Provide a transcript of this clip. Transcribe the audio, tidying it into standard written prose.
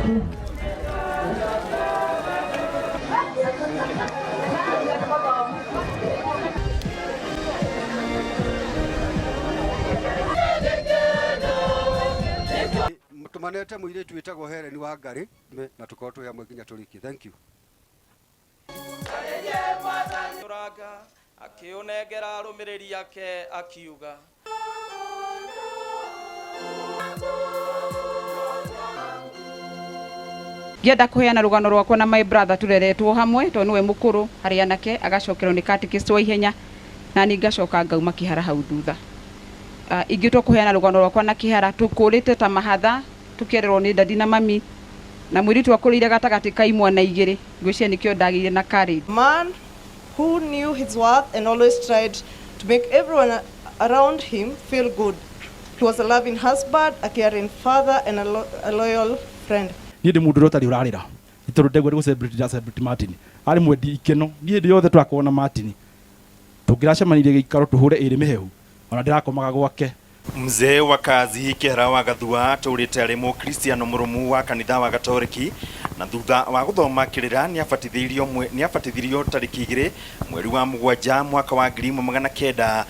Tũmanete mũirĩtu wĩtagwo Helen Wangari na tũkorwo twĩ hamwe nginya tũrĩkie. Thank you. Ũranga akĩũnengera arũmĩrĩri ake akiuga. Ngĩenda kũheana rũgano rwakwa na my brother, tũreretwo hamwe tondũ nĩwe mũkũrũ harĩ anake, agacokerwo nĩ catechist wa ihenya na niĩ ngacoka ngauma kĩhara hau thutha. Ingĩtua kũheana rũgano rwakwa na kĩhara, tũkũrĩte ta mahatha, tũkererwo nĩ dadi na mami, na mũirĩtu akũrĩire gatagatĩ ka imwana igĩrĩ, ngwĩciria nĩkĩo ndagĩire na courage. Man who knew his worth and always tried to make everyone around him feel good. He was a loving husband, a caring father, and a loyal friend. Niĩ ndĩ mũndũ ũrĩa ũtarĩ ũrarĩra nĩ tondũ ndegwa nĩ gũ celebrate ndĩra celebrate Martin. Arĩ mwendi ikeno. Niĩ hĩndĩ yothe tũrakorwo na Martin, tũngĩracemanirie gĩikaro tũhũre ĩrĩ mĩhehu, ona ndĩrakomaga gwake. Mzee wa kazi Kĩhara wa Gathua atũrĩte arĩ mũkristiano mũrũmu wa kanitha wa Gatoreki, na thutha wa gũthoma kĩrĩra nĩabatithirio 7 mweri wa 7 mwaka wa 1900.